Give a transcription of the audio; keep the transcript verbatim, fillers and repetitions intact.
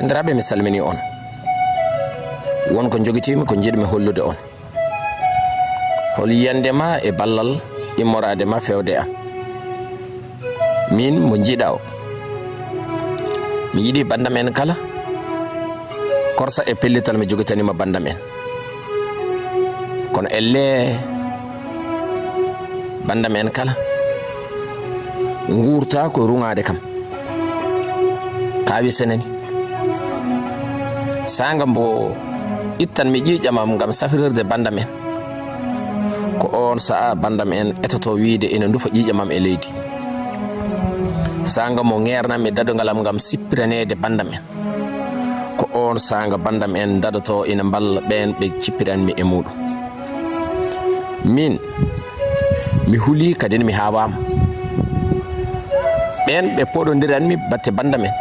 Banndiraaɓe, mi salmini on. Won ko njogitiimi ko njiɗmi hollude on. Hol yiyannde ma e ballal immoraade ma fewde am? Min mo njiɗaa o. Mi yiɗi banndam en kala. Korsa e pellital mi jogitaniima banndam en. Kono ellee banndam en kala nguurta ko ruŋaade kam. Kaawi senani. Saanga mbo ittan mi ƴiiƴam am ngam safirirde banndam en. Ko oon sa'a banndam en etoto wiyde ina ndufa ƴiiƴam am e leydi. Saanga mo ŋeernan mi dadogal am ngam sippiraneede banndam en. Ko oon saanga banndam en ndadoto ina mballa ɓeen ɓe cippiran mi e muuɗum. Min, mi hulii kadi mi haawaama. Ɓeen ɓe poɗondiran mi batte banndam en,